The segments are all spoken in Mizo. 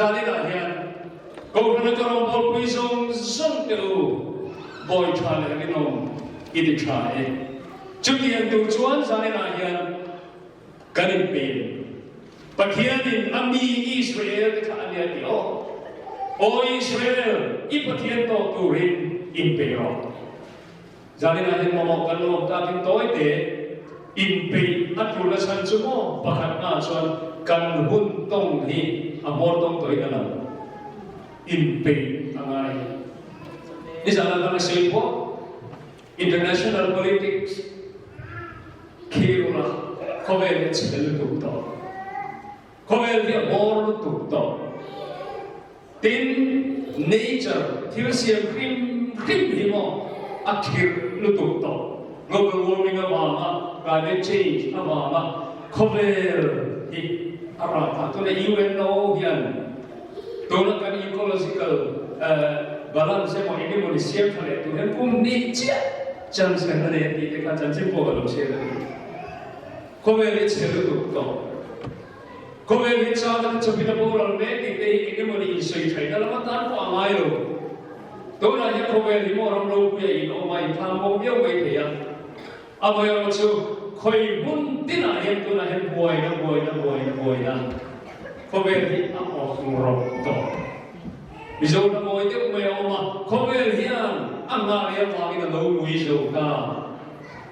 Zaninah hian Kohhrana ka rawngbawlpui zawng zawng te u, bawi tha leh rinawm i ti tha e. Chutiang tur chuan zaninah hian kan inpem. Pathianin a mi Israel te kha a nia ti aw. Aw Israel, i Pathian tawk turin inpe rawh. Zaninah hian mamawh kan lawm takin tawi te inpeih a tulna chhan chu maw pakhatna chuan kan hun tawng hi a hmawr tawng tawhin a lang. Inpeih a ngai. Nizanah kan sawi pawh international politics khirula khawvel hi a chhe lutuk tawh. Khawvel hi a hmawr lutuk tawh. Tin, nature, thil siam hrim hrim hi maw a khirh lutuk tawh. Global warming avanga, climate change avanga khawvel hi a rah phah. Tuna UNO hian tuna kan ecological balance emaw eng emaw ni siam tha leh tur hian kum hnih chiah chance kan la nei a tih te kha chanchin pawh ka lo chhiar a ni. Khawvel hi chhe lutuk tawh. Khawvel hi chang a chawpin a boral mek tih te hi eng emaw ni insawi thaihna lam atan pawh a ngai lo. Tunah hian khawvel hi maw ram ropui a inawm a, inthlang bawk viau mai thei a. Amaherawh chu khawi hmun tinah hian tunah hian buaina, buaina, buaina, buaina khawvel hi a awk rawk tawh. Mizo hla mawi deuh mai a awm a, khawvel hian a nghah leh avangin a lo ngui zo ta.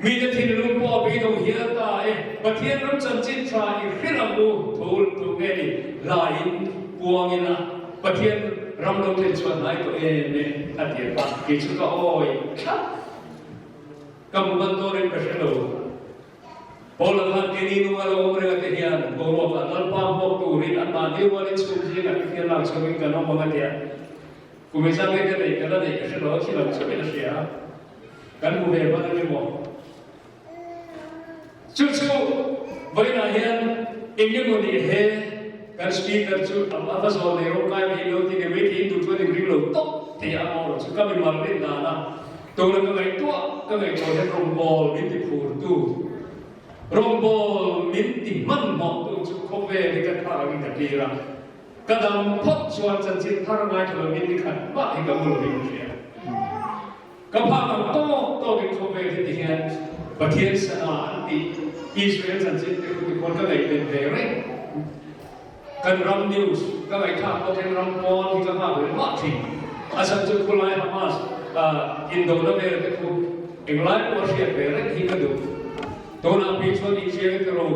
Mite thinlung pawh a beidawng hial ta e, Pathian ram chanchin tha i hrilh ang u, thu thu nge ni hlaiin puang ila, Pathian ram lo thlen chuan hnai tawh em e, a ti a, kei chu ka awi thlap. Ka hmu ban dawrin ka hre lo. Paula khan keini nunga lo awm reng ate hian boruakah Lalpa hmuak turin anmahni rualin chhung zingah Pathian lak chhoin kan awm ang a ti a. Kum engzat nge ka neih ka la neih ka hre lo a, thil ang chauhin a hria a. Kan hmu ve hman ang emaw? Chu chu vawiinah hian eng emaw ni he kan speaker chu a va zawl nei rawng kai mai lo ti ni mai tiin duh chuan inring lo tawp thei a maw chu ka mimal rin dan a tuna ka ngaihtuah ka ngaihtuah hian rawngbawl min ti phurtu rawngbawl min ti hmanhmawhtu chu khawvel hi ka thar angin ka tlir a. Ka dam phawt chuan chanchin thar ngaithla lovin ni khat mah hi ka mu lovin ka hria. Ka phak ang tawk tawkin khawvel hi ti hian Pathian sana an tih Israel chanchin te khu tikhawn ka ngaihven ve reng. Kan ram news ka ngaihthlak pawh hian ram pawn hi ka nghak reng mah thin. A chhan chu khulai Hamas indona vel te khu englai pawh a hriat ve reng hi ka duh. Tunah phei chuan Israel te ro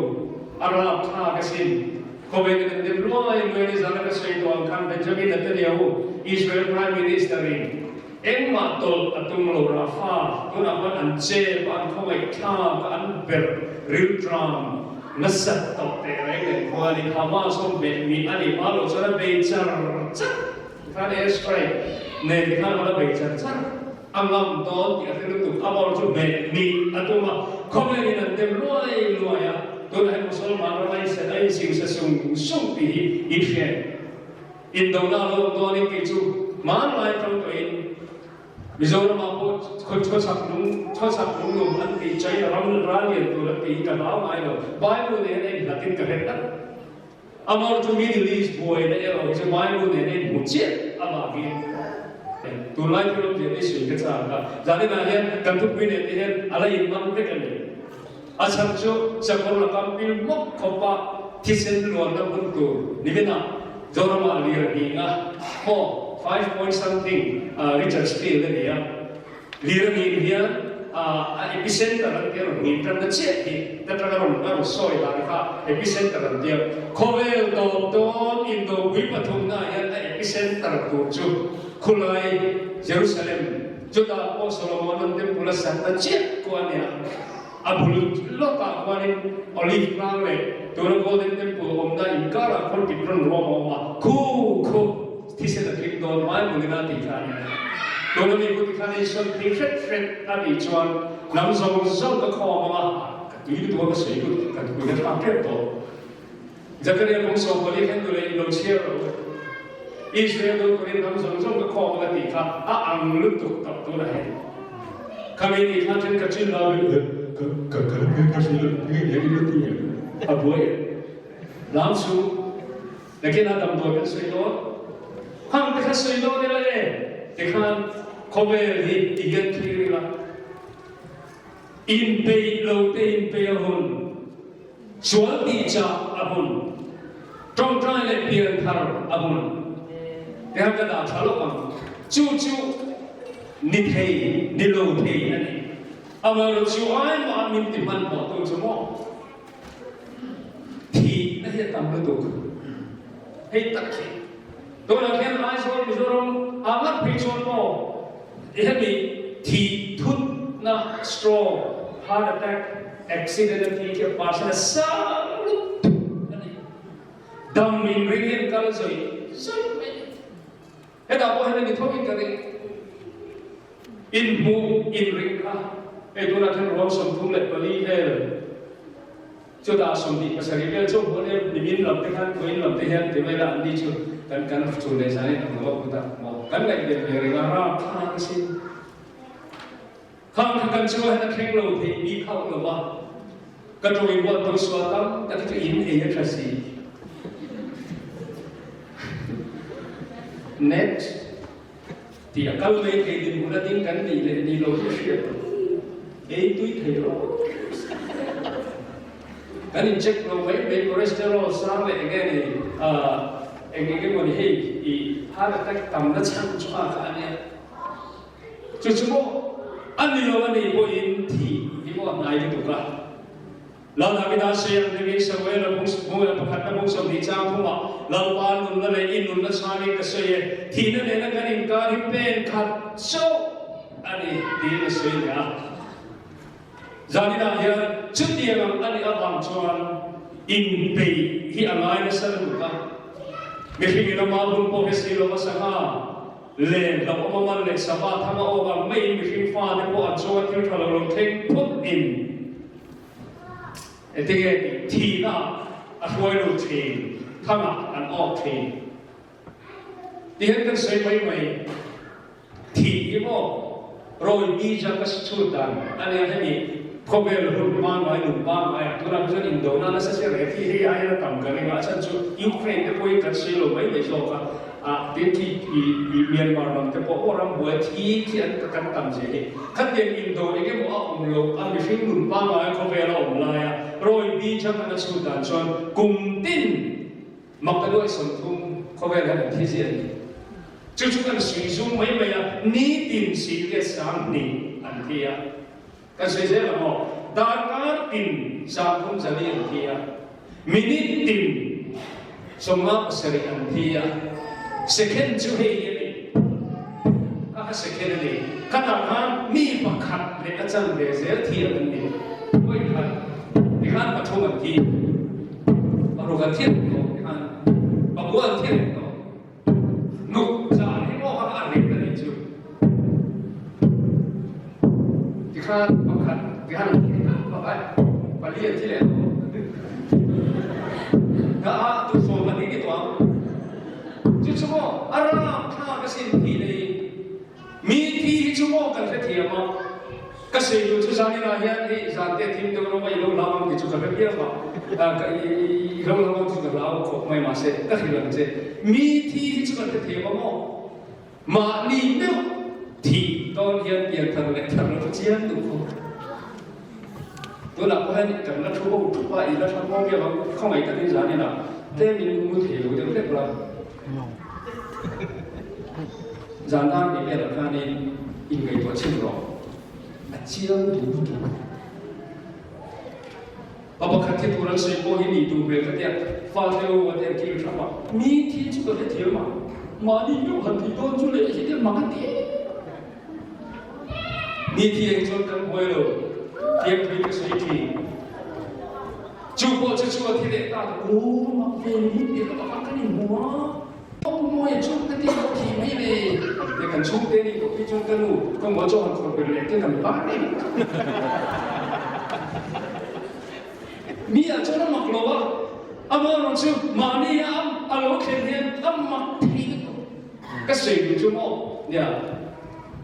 a rapthlak asin. Khawvel in an dem luai luai ni zana ka sawi tawh ang khan Benjamin Netanyahu, Israel Prime Minister in engmah tawlh a tum lo Rafah tunah khan an chep a, an khawngaihthlak a, an berh riltram nasat tawh teh reng nen khuanin Hamas ho hmeh mih a nih hma loh chuan a bei char char tikhan air strike nen tikhan a la bei char char. A ngam dawn tih a hre lutuk, a bawr chu hmeh mih a tum a, khawvelin an dem luai luai a, tunah hian Musalman ram a inset a insingsa sung sung tih hi i hre. Indona a lo awm dawnin kei chu hmanlai tang tawhin Mizoramah pawh khawchhak lung khawchhak lung lum an tih China ram ral lian tur an tih hi ka hlau ngai lo, Bible nen a inhlatin ka hre tlat. Amor chu Middle East buaina erawh hi chu Bible nen a inhmu chiah avangin tunlai thil awmzia te sawi ka chak a, zaninah hian kan thupui nen te hian a la inman vek a ni. A chhan chu sakawr laka pil hmawk khawpa thisen luanna hmun tur niminah Zoramah lir hninga maw five point something Richard Steele a ni a. Lir a nih hian a epicenter an tia rawn ngin tanna chiah hi ta tanga rawn a rawn sawi dan kha epicenter an tia. Khawvel tawp dawn indopui pathumna ah hian a epicenter tur chu khulai Jerusalem chutah pawh Solomon-a'n temple a sakna chiah ku a nia. A bul lawkah khuanin Olive tlang leh tuna Golden Temple awmna inkarah khawn Kidron ruam a awm a, khu khu thisen a tling dawn mai bulin a tih kha a ni. Tuna mi ku tikhan in sawn phei hret hret a tih chuan hnam zawng zawng ka khawm ang a, ka tui lutuk a ka sawi lut ka tui ka thlak tep tawh. Zakaria kawng 14 khan nula in lo chhiar lo. Israel do turin hnam zawng zawng ka khawm ang a tih kha a ang lutuk tawh tunah hian. Khami ni khan then ka chin la ve ka ka ka ka ka hrilh nge nge in la ti em a buai em. Lam chu. Nakinah damdawi kan sawi dawn. Khang te kha sawi dawn ila e, tikhan khawvel hi ti hian thlir ila. Inpeih lo te inpeih a hun, sual tih chah a hun, tawngtai leh pian thar a hun. Tikhan ka dah tha lawk ang. Chu chu ni thei, ni lo thei a ni. Amaherawhchu chu ai mah min ti hmanhmawh tu chu maw? Thihna hi a tam lutuk. Hei tak hi. Tunah hian Aizawl Mizoram ah ngat phei chuan maw hemi thih thutna stroke, heart attack, accident a thi khi a percent a sang lutuk a ni. Dam in ring hian kal zawih zawih mai a ni. Hetah pawh hian a ni tho in ka ring. Inhmuh inring kha hei tunah khian ruang 34 vel chutah 27 vel chu hmuh ania nimin lam te khan vawiin lam te hian ti mai ila anni chu kan kan chhun leh zanin ang lo a hmu ta maw kan ngaihven ve reng a rapthlak asin khang kha kan chungah hian a thleng lo thei bik hauh lo va ka tawih buat tu sual tam tak hi chu in ei a tha si next. Tih a kal mai thei dinhmun a ding kan nih leh nih loh hi a hriat lo. Ei tui thei lo. Kan in check lo mai mai cholesterol sang leh enge ni eng eng emaw ni hei i heart attack tam na chhan chu a kha a nia. Chu chu maw a ni lo a nih pawhin thih hi maw a hnai lutuk a. Lal Davida sawi ang deuhin Samuela bung Samuela pakhatna bung 20 chang thumah Lalpa nunna leh i nunna chhangin ka sawi e, thihna nena kan inkar hi pen khat chauh a ni tiin a sawi leh a. Zaninah hian chutiang ang a nih avang chuan inpeih hi a ngai nasa lutuk a. Mihringin ama hun pawh hi si lova sangha len hlauhawm a man leh sava thang a awk ang maiin mihring fate pawh an chunga thil tha lo lo thleng phawt in Engtinge tih thihna a hruai lut thin, thangah an awk thin. Ti hian kan sawi mai mai, thih hi maw rawi bija ka si chhut dan a nia hemi khawvel hun pangngai nun pangngai ah tunah chuan indona nasa sia reh thi hei aiin a tam ka ring a, a chhan chu Ukraine te pawhin kan sawi lo mai mai zawk a. Ah tin khi i i Myanmar lam te pawh aw ram buai thi khi an ka kan tam zia hi. Khatiang indo eng emaw a awm loh a mihring nun pangngai khawvel a awm lai a rawi bi chang an a chhut dan chuan kum tin mak ta luai 30 khawvel hian an thi zia a ni. Chu chu kan sui zum mai mai a nitin si leh 2000 an thi a. Kan sawi zel ang aw. Darkar tin 30 zali an thi a, minute tin 57 an thi a, second chu hei hi a ni, kha kha second a ni. Khatah khan mi pakhat leh a chan ve zel thi ang an ni. Vawi khat tikhan pathum an thi, paruk an thi reng tawh tikhan pakua an thi reng tawh. Nuk zan hi maw kha a ring a nih chu. Tikhan pakhat tikhan an thi pakhat pali an thi leh tawh. Ka a tu sawm a ni ni tawh ang. Chu chu maw a ram thlak asin thi nei. Mi thi hi chu maw kan hrethiam a. Ka sawi duh chu zaninah hian hei zan te thim deuh rawng a i lo hlau ang tih chu ka hre viau a, ka i lo hlau ang tih chu ka hlau khawp mai mahse ka hrilh ang che. Mi thi hi chu kan hrethiam a maw? Mahni meuh thih dawn hian pian thar leh thar lo chu chiang duh khawp. Tunah pawh hian kan la thu ho thup a, i la tha khawm viau ang, khawngaih takin zaninah tlem in mu thei lo deuh hlek la. Zan dar hnih velah khanin inngaihtuah chhin rawh. A chiang duh lutuk. Pa pakhat hi tur an sawi pawh hi nih duh hmel ka tia, fate u a ti an kil hrap a, mi thi chu ka hrethiam a, mahni meuh han tih dawn chu leh hi te mak a ti em. Ni thi eng chuan kan buai lo, thiangthui ka sawi thin. Chu pawh chu chu a thi leh ta ta, aw mak ve ni ti ka pakhat kan inhmu a. Aw mawi chu ka ti lo thi mai le. Te kan chhungte nih pawh hi chuan ka nu ka maw chaw han khawrh ber leh te kan par reng. Mi ah chuan a mak lo a, amaherawh chu mahni a a lo thlen hian a mak thei lutuk. Ka sawi duh chu maw nia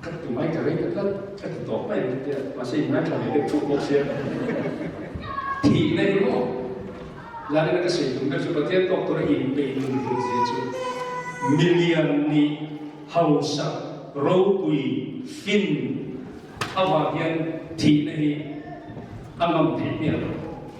ka ti mai ka rei ta tlat ka ti tawp mai ang tia mahse in ngaithla ve deuh thup bawk sia. Thihna hi maw. Zanina ka sawi tum ber chu Pathian tawk tura inpeih nun hlut zia chu milian nih hausak ropui fin avang hian thihna hi a ngam theih miah lo.